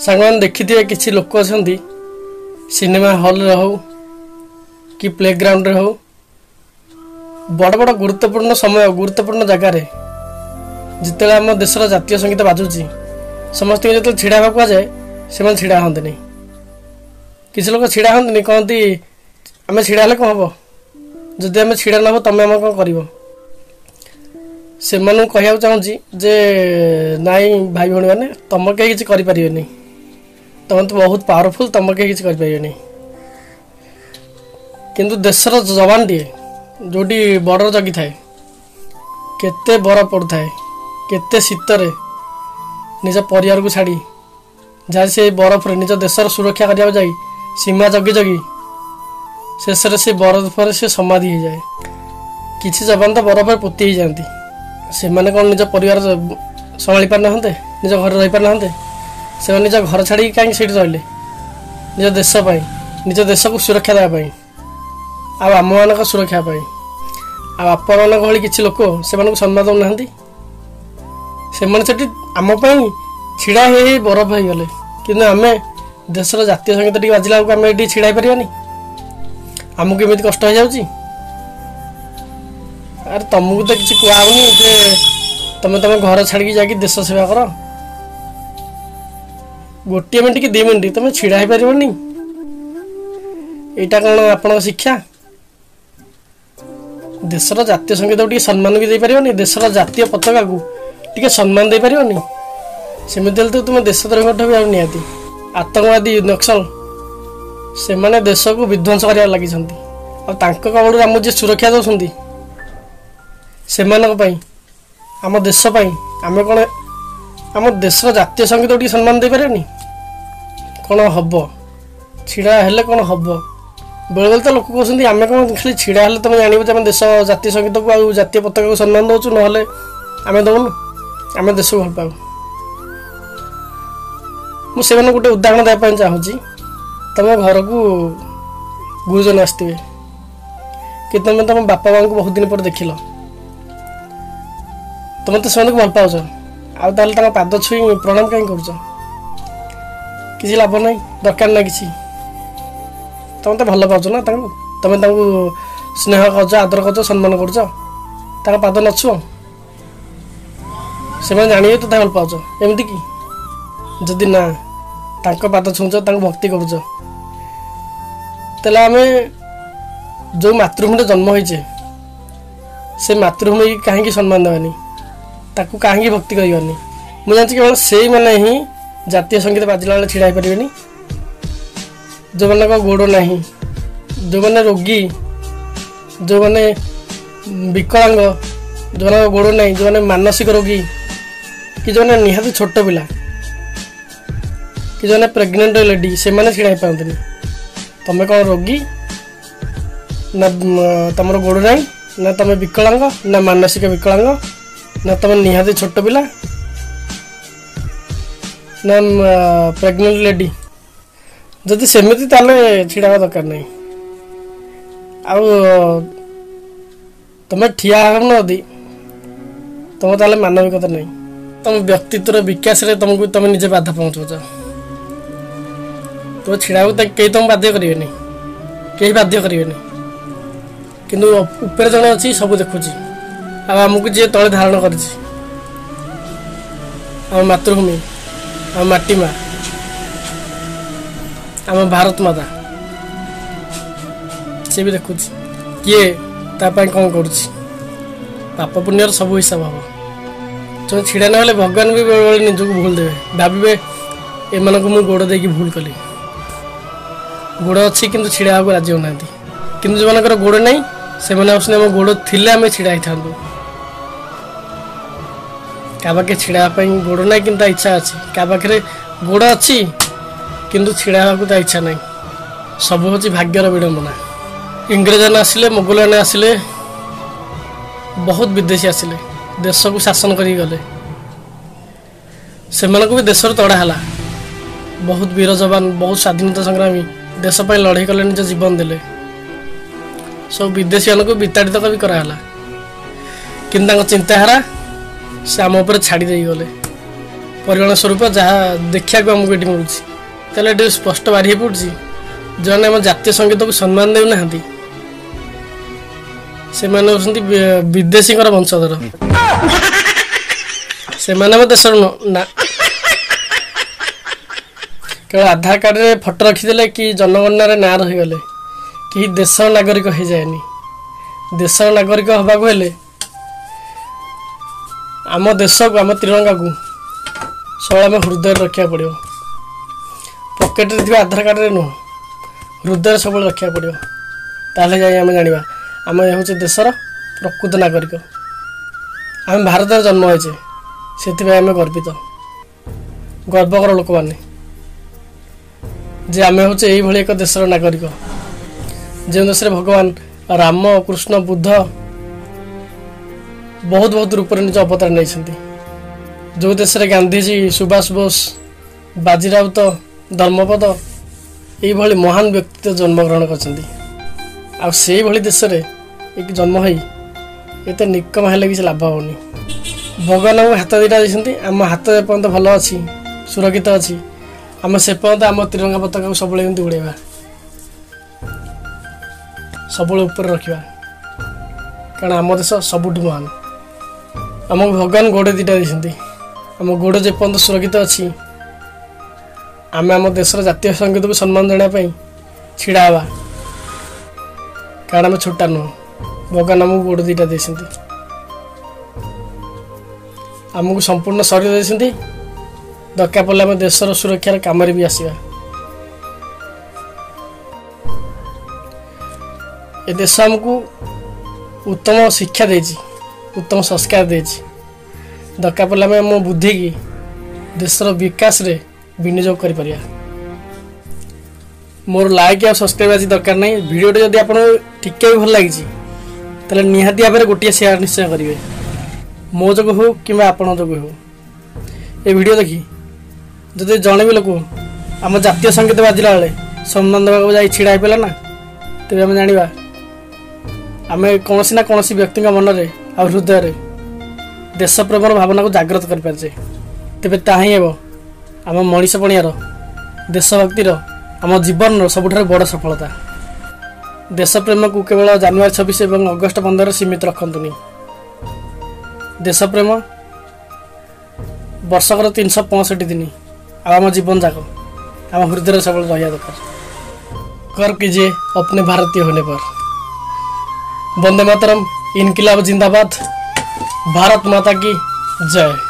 ସାଙ୍ଗମାନେ ଦେଖିଥିବେ କିଛି ଲୋକ ଅଛନ୍ତି ସିନେମା ହଲ୍ରେ ହଉ କି ପ୍ଲେ ଗ୍ରାଉଣ୍ଡରେ ହଉ, ବଡ଼ ବଡ଼ ଗୁରୁତ୍ୱପୂର୍ଣ୍ଣ ସମୟ, ଗୁରୁତ୍ୱପୂର୍ଣ୍ଣ ଜାଗାରେ ଯେତେବେଳେ ଆମ ଦେଶର ଜାତୀୟ ସଙ୍ଗୀତ ବାଜୁଛି, ସମସ୍ତଙ୍କୁ ଯେତେବେଳେ ଛିଡ଼ା ହେବାକୁ କୁହାଯାଏ ସେମାନେ ଛିଡ଼ା ହୁଅନ୍ତିନି। କିଛି ଲୋକ ଛିଡ଼ା ହୁଅନ୍ତିନି, କହନ୍ତି ଆମେ ଛିଡ଼ା ହେଲେ କ'ଣ ହେବ, ଯଦି ଆମେ ଛିଡ଼ା ନ ହେବ ତୁମେ ଆମର କ'ଣ କରିବ। ସେମାନଙ୍କୁ କହିବାକୁ ଚାହୁଁଛି ଯେ ନାଇଁ ଭାଇ ଭଉଣୀମାନେ, ତୁମ କେହି କିଛି କରିପାରିବେନି, ତୁମେ ତ ବହୁତ ପାୱାରଫୁଲ୍, ତୁମ କେହି କିଛି କରିପାରିବେନି। କିନ୍ତୁ ଦେଶର ଯବାନଟିଏ ଯେଉଁଠି ବର୍ଡ଼ର ଜଗିଥାଏ, କେତେ ବରଫ ପଡ଼ୁଥାଏ, କେତେ ଶୀତରେ ନିଜ ପରିବାରକୁ ଛାଡ଼ି ଯାଏ ସେ ବରଫରେ ନିଜ ଦେଶର ସୁରକ୍ଷା କରିବାକୁ ଯାଇ ସୀମା ଜଗି ଜଗି ଶେଷରେ ସେ ବରଫରେ ସେ ସମାଧି ହେଇଯାଏ। କିଛି ଯବାନ ତ ବରଫରେ ପୋତି ହେଇଯାଆନ୍ତି। ସେମାନେ କ'ଣ ନିଜ ପରିବାର ସମ୍ଭାଳି ପାରିନାହାନ୍ତେ, ନିଜ ଘରେ ରହିପାରିନାହାନ୍ତେ? ସେମାନେ ନିଜ ଘର ଛାଡ଼ିକି କାହିଁକି ସେଇଠି ରହିଲେ? ନିଜ ଦେଶ ପାଇଁ, ନିଜ ଦେଶକୁ ସୁରକ୍ଷା ଦେବା ପାଇଁ, ଆଉ ଆମମାନଙ୍କ ସୁରକ୍ଷା ପାଇଁ। ଆଉ ଆପଣମାନଙ୍କ ଭଳି କିଛି ଲୋକ ସେମାନଙ୍କୁ ସମ୍ମାନ ଦେଉନାହାନ୍ତି। ସେମାନେ ସେଠି ଆମ ପାଇଁ ଛିଡ଼ା ହେଇ ହେଇ ବରଫ ହେଇଗଲେ, କିନ୍ତୁ ଆମେ ଦେଶର ଜାତୀୟ ସଙ୍ଗୀତ ଟିକେ ବାଜିଲା ବେଳକୁ ଆମେ ଏଠି ଛିଡ଼ା ହେଇପାରିବାନି? ଆମକୁ ଏମିତି କଷ୍ଟ ହେଇଯାଉଛି। ଆରେ ତମକୁ ତ କିଛି କୁହାହେଉନି ଯେ ତମେ ତମ ଘର ଛାଡ଼ିକି ଯାଇକି ଦେଶ ସେବା କର। ଗୋଟିଏ ମିନିଟ୍ କି 2 ମିନିଟ୍ ତମେ ଛିଡ଼ା ହେଇପାରିବନି? ଏଇଟା କ'ଣ ଆପଣଙ୍କ ଶିକ୍ଷା? ଦେଶର ଜାତୀୟ ସଙ୍ଗୀତକୁ ଟିକେ ସମ୍ମାନ ବି ଦେଇପାରିବନି? ଦେଶର ଜାତୀୟ ପତାକାକୁ ଟିକେ ସମ୍ମାନ ଦେଇପାରିବନି? ସେମିତି ହେଲେ ତ ତୁମେ ଦେଶଦ୍ରୋହୀଙ୍କଠୁ ବି ଆଉ ନିହାତି। ଆତଙ୍କବାଦୀ, ନକ୍ସଲ, ସେମାନେ ଦେଶକୁ ବିଧ୍ୱଂସ କରିବାରେ ଲାଗିଛନ୍ତି। ଆଉ ତାଙ୍କ କବଳରୁ ଆମକୁ ଯିଏ ସୁରକ୍ଷା ଦେଉଛନ୍ତି, ସେମାନଙ୍କ ପାଇଁ, ଆମ ଦେଶ ପାଇଁ ଆମେ କ'ଣ ଆମ ଦେଶର ଜାତୀୟ ସଙ୍ଗୀତକୁ ଟିକେ ସମ୍ମାନ ଦେଇପାରିବାନି? କ'ଣ ହେବ ଛିଡ଼ା ହେଲେ? କ'ଣ ହେବ? ବେଳେବେଳେ ତ ଲୋକ କହୁଛନ୍ତି ଆମେ କ'ଣ ଖାଲି ଛିଡ଼ା ହେଲେ ତୁମେ ଜାଣିବ ଯେ ଆମେ ଦେଶ ଜାତୀୟ ସଙ୍ଗୀତକୁ ଆଉ ଜାତୀୟ ପତାକାକୁ ସମ୍ମାନ ଦେଉଛୁ, ନହେଲେ ଆମେ ଦେଉନୁ, ଆମେ ଦେଶକୁ ଭଲ ପାଉ। ମୁଁ ସେମାନଙ୍କୁ ଗୋଟେ ଉଦାହରଣ ଦେବା ପାଇଁ ଚାହୁଁଛି। ତୁମ ଘରକୁ ଗୁରୁଜନ ଆସିଥିବେ କି ତୁମେ ତୁମ ବାପା ମାଆଙ୍କୁ ବହୁତ ଦିନ ପରେ ଦେଖିଲ, ତୁମେ ତ ସେମାନଙ୍କୁ ଭଲ ପାଉଛ, ଆଉ ତାହେଲେ ତାଙ୍କ ପାଦ ଛୁଇଁ ପ୍ରଣାମ କାହିଁ କରୁଛ? କିଛି ଲାଭ ନାହିଁ, ଦରକାର ନାହିଁ କିଛି। ତୁମେ ତ ଭଲ ପାଉଛ ନା ତାଙ୍କୁ, ତୁମେ ତାଙ୍କୁ ସ୍ନେହ କରୁଛ, ଆଦର କରୁଛ, ସମ୍ମାନ କରୁଛ, ତାଙ୍କ ପାଦ ନ ଛୁଅଁ, ସେମାନେ ଜାଣିବେ ତ ତାଙ୍କୁ ଭଲ ପାଉଛ। ଏମିତି କି ଯଦି ନା ତାଙ୍କ ପାଦ ଛୁଉଁଛ, ତାଙ୍କୁ ଭକ୍ତି କରୁଛ, ତାହେଲେ ଆମେ ଯେଉଁ ମାତୃଭୂମିରେ ଜନ୍ମ ହେଇଛେ ସେ ମାତୃଭୂମି କାହିଁକି ସମ୍ମାନ ଦେବାନି, ତାକୁ କାହିଁକି ଭକ୍ତି କରିବାନି? ମୁଁ ଜାଣିଛି କେବଳ ସେଇମାନେ ହିଁ ଜାତୀୟ ସଙ୍ଗୀତ ବାଜିଲା ବେଳେ ଛିଡ଼ା ହେଇପାରିବେନି, ଯେଉଁମାନଙ୍କ ଗୋଡ଼ ନାହିଁ, ଯେଉଁମାନେ ରୋଗୀ, ଯେଉଁମାନେ ବିକଳାଙ୍ଗ, ଯେଉଁମାନଙ୍କ ଗୋଡ଼ ନାହିଁ, ଯେଉଁମାନେ ମାନସିକ ରୋଗୀ, କି ଯେଉଁମାନେ ନିହାତି ଛୋଟ ପିଲା, କି ଯେଉଁମାନେ ପ୍ରେଗନେଣ୍ଟ ଲେଡି, ସେମାନେ ଛିଡ଼ା ହେଇପାରନ୍ତିନି। ତୁମେ କ'ଣ ରୋଗୀ ନା ତୁମର ଗୋଡ଼ ନାହିଁ, ନା ତୁମେ ବିକଳାଙ୍ଗ, ନା ମାନସିକ ବିକଳାଙ୍ଗ, ନା ତୁମେ ନିହାତି ଛୋଟ ପିଲା, ନା ପ୍ରେଗନେଣ୍ଟ ଲେଡି? ଯଦି ସେମିତି ତାହେଲେ ଛିଡ଼ା ହେବା ଦରକାର ନାହିଁ। ଆଉ ତୁମେ ଠିଆ ହେବନ ଯଦି, ତୁମ ତାହେଲେ ମାନବିକତା ନାହିଁ, ତୁମ ବ୍ୟକ୍ତିତ୍ୱର ବିକାଶରେ ତୁମକୁ ତୁମେ ନିଜେ ବାଧା ପହଞ୍ଚାଉଛ। ତୁମେ ଛିଡ଼ା ହେବାକୁ କେହି ତୁମକୁ ବାଧ୍ୟ କରିବେନି, କେହି ବାଧ୍ୟ କରିବେନି, କିନ୍ତୁ ଉପରେ ଜଣେ ଅଛି ସବୁ ଦେଖୁଛି, ଆଉ ଆମକୁ ଯିଏ ତଳେ ଧାରଣ କରିଛି, ଆମ ମାତୃଭୂମି, ଆମ ମାଟି ମା, ଆମ ଭାରତ ମାତା, ସେ ବି ଦେଖୁଛି କିଏ ତା ପାଇଁ କ'ଣ କରୁଛି। ପାପ ପୁଣ୍ୟର ସବୁ ହିସାବ ହେବ। ତୁମେ ଛିଡ଼ା ନହେଲେ ଭଗବାନ ବି ବେଳେବେଳେ ନିଜକୁ ଭୁଲ ଦେବେ, ଭାବିବେ ଏମାନଙ୍କୁ ମୁଁ ଗୋଡ଼ ଦେଇକି ଭୁଲ କଲି। ଗୋଡ଼ ଅଛି କିନ୍ତୁ ଛିଡ଼ା ହେବାକୁ ରାଜି ହେଉନାହାନ୍ତି, କିନ୍ତୁ ଯେଉଁମାନଙ୍କର ଗୋଡ଼ ନାହିଁ ସେମାନେ ଭାବୁଛନ୍ତି ଆମ ଗୋଡ଼ ଥିଲେ ଆମେ ଛିଡ଼ା ହେଇଥାନ୍ତୁ। କାହା ପାଖରେ ଛିଡ଼ା ହେବା ପାଇଁ ଗୋଡ଼ ନାହିଁ କିନ୍ତୁ ତା ଇଚ୍ଛା ଅଛି, କାହା ପାଖରେ ଗୋଡ଼ ଅଛି କିନ୍ତୁ ଛିଡ଼ା ହେବାକୁ ତା ଇଚ୍ଛା ନାହିଁ। ସବୁ ହେଉଛି ଭାଗ୍ୟର ବିଡ଼ମ୍ବନା। ଇଂରେଜମାନେ ଆସିଲେ, ମୋଗଲମାନେ ଆସିଲେ, ବହୁତ ବିଦେଶୀ ଆସିଲେ, ଦେଶକୁ ଶାସନ କରିକି ଗଲେ। ସେମାନଙ୍କୁ ବି ଦେଶରୁ ତଡ଼ା ହେଲା। ବହୁତ ବୀର ଯବାନ, ବହୁତ ସ୍ୱାଧୀନତା ସଂଗ୍ରାମୀ ଦେଶ ପାଇଁ ଲଢ଼େଇ କଲେ, ନିଜ ଜୀବନ ଦେଲେ। ସବୁ ବିଦେଶୀମାନଙ୍କୁ ବିତାଡ଼ିତ ବି କରାହେଲା, କିନ୍ତୁ ତାଙ୍କ ଚିନ୍ତାଧାରା ସେ ଆମ ଉପରେ ଛାଡ଼ି ଦେଇଗଲେ। ପରିଣାମ ସ୍ୱରୂପ ଯାହା ଦେଖିବାକୁ ଆମକୁ ଏଠି ମିଳୁଛି। ତାହେଲେ ଏଠି ସ୍ପଷ୍ଟ ବାରି ହେଇ ପଡ଼ୁଛି, ଯେଉଁମାନେ ଆମ ଜାତୀୟ ସଙ୍ଗୀତକୁ ସମ୍ମାନ ଦେଉନାହାନ୍ତି ସେମାନେ ହେଉଛନ୍ତି ବିଦେଶୀଙ୍କର ବଂଶଧର। ସେମାନେ ଆମ ଦେଶର ନା। କେବଳ ଆଧାର କାର୍ଡ଼ରେ ଫଟୋ ରଖିଦେଲେ କି ଜନଗଣନାରେ ନାଁ ରହିଗଲେ କେହି ଦେଶର ନାଗରିକ ହେଇଯାଏନି। ଦେଶର ନାଗରିକ ହେବାକୁ ହେଲେ ଆମ ଦେଶକୁ, ଆମ ତ୍ରିରଙ୍ଗାକୁ ସବୁବେଳେ ଆମ ହୃଦୟରେ ରଖିବାକୁ ପଡ଼ିବ। ପକେଟରେ ଥିବା ଆଧାର କାର୍ଡ଼ରେ ନୁହଁ, ହୃଦୟରେ ସବୁବେଳେ ରଖିବାକୁ ପଡ଼ିବ। ତାହେଲେ ଯାଇ ଆମେ ଜାଣିବା ଆମେ ହେଉଛେ ଦେଶର ପ୍ରକୃତ ନାଗରିକ। ଆମେ ଭାରତରେ ଜନ୍ମ ହେଇଛେ, ସେଥିପାଇଁ ଆମେ ଗର୍ବିତ। ଗର୍ବ କର ଲୋକମାନେ ଯେ ଆମେ ହେଉଛେ ଏଇଭଳି ଏକ ଦେଶର ନାଗରିକ, ଯେଉଁ ଦେଶରେ ଭଗବାନ ରାମ, କୃଷ୍ଣ, ବୁଦ୍ଧ ବହୁତ ବହୁତ ରୂପରେ ନିଜ ଅବତାର ନେଇଛନ୍ତି। ଯେଉଁ ଦେଶରେ ଗାନ୍ଧିଜୀ, ସୁଭାଷ ବୋଷ, ବାଜି ରାଉତ, ଧର୍ମପଦ ଏଇଭଳି ମହାନ ବ୍ୟକ୍ତିତ୍ୱ ଜନ୍ମଗ୍ରହଣ କରିଛନ୍ତି। ଆଉ ସେଇଭଳି ଦେଶରେ ଜନ୍ମ ହୋଇ ଏତେ ନିକମା ହେଲେ କିଛି ଲାଭ ହେବନି। ଭଗବାନ ଆମକୁ ହାତ ଦୁଇଟା ଦେଇଛନ୍ତି, ଆମ ହାତ ଯେପର୍ଯ୍ୟନ୍ତ ଭଲ ଅଛି, ସୁରକ୍ଷିତ ଅଛି, ଆମେ ସେ ପର୍ଯ୍ୟନ୍ତ ଆମ ତ୍ରିରଙ୍ଗା ପତାକାକୁ ସବୁବେଳେ ଏମିତି ଉଡ଼େଇବା, ସବୁବେଳେ ଉପରେ ରଖିବା। କାରଣ ଆମ ଦେଶ ସବୁଠୁ ମହାନ। ଆମକୁ ଭଗବାନ ଗୋଡ଼ ଦୁଇଟା ଦେଇଛନ୍ତି, ଆମ ଗୋଡ଼ ଯେପର୍ଯ୍ୟନ୍ତ ସୁରକ୍ଷିତ ଅଛି ଆମେ ଆମ ଦେଶର ଜାତୀୟ ସଙ୍ଗୀତକୁ ସମ୍ମାନ ଜଣାଇବା ପାଇଁ ଛିଡ଼ା ହେବା। କାରଣ ଆମେ ଛୋଟା ନୁହଁ, ଭଗବାନ ଆମକୁ ଗୋଡ଼ ଦୁଇଟା ଦେଇଛନ୍ତି, ଆମକୁ ସମ୍ପୂର୍ଣ୍ଣ ଶରୀର ଦେଇଛନ୍ତି। ଦରକାର ପଡ଼ିଲେ ଆମେ ଦେଶର ସୁରକ୍ଷାର କାମରେ ବି ଆସିବା। ଏ ଦେଶ ଆମକୁ ଉତ୍ତମ ଶିକ୍ଷା ଦେଇଛି, ଉତ୍ତମ ସଂସ୍କାର ଦେଇଛି। ଦରକାର ପଡ଼ିଲେ ଆମେ ଆମ ବୁଦ୍ଧିକି ଦେଶର ବିକାଶରେ ବିନିଯୋଗ କରିପାରିବା। ମୋର ଲାଇକ୍ ଆଉ ସବସ୍କ୍ରାଇବ୍ ଆଜି ଦରକାର ନାହିଁ। ଭିଡ଼ିଓଟି ଯଦି ଆପଣଙ୍କୁ ଟିକେ ବି ଭଲ ଲାଗିଛି ତାହେଲେ ନିହାତି ଭାବରେ ଗୋଟିଏ ସେୟାର ନିଶ୍ଚୟ କରିବେ, ମୋ ଯୋଗୁଁ ହେଉ କିମ୍ବା ଆପଣଙ୍କ ଯୋଗୁଁ ହେଉ। ଏ ଭିଡ଼ିଓ ଦେଖି ଯଦି ଜଣେ ବି ଲୋକ ଆମ ଜାତୀୟ ସଙ୍ଗୀତ ବାଜିଲା ବେଳେ ସମ୍ମାନ ଦେବାକୁ ଯାଇ ଛିଡ଼ା ହେଇପାରିଲା ନା, ତେବେ ଆମେ ଜାଣିବା ଆମେ କୌଣସି ନା କୌଣସି ବ୍ୟକ୍ତିଙ୍କ ମନରେ ଆଉ ହୃଦୟରେ ଦେଶପ୍ରେମର ଭାବନାକୁ ଜାଗ୍ରତ କରିପାରିଛେ। ତେବେ ତାହା ହିଁ ହେବ ଆମ ମଣିଷ ପଣିଆର, ଦେଶଭକ୍ତିର, ଆମ ଜୀବନର ସବୁଠାରୁ ବଡ଼ ସଫଳତା। ଦେଶପ୍ରେମକୁ କେବଳ ଜାନୁଆରୀ 26 ଏବଂ ଅଗଷ୍ଟ 15 ସୀମିତ ରଖନ୍ତୁନି। ଦେଶପ୍ରେମ ବର୍ଷକର 365 ଦିନ ଆଉ ଆମ ଜୀବନ ଯାକ ଆମ ହୃଦୟରେ ସବୁବେଳେ ରହିବା ଦରକାର। गर्व कीजिए अपने भारतीय होने पर। वंदे मातरम, इनकिलाब जिंदाबाद, भारत माता की जय।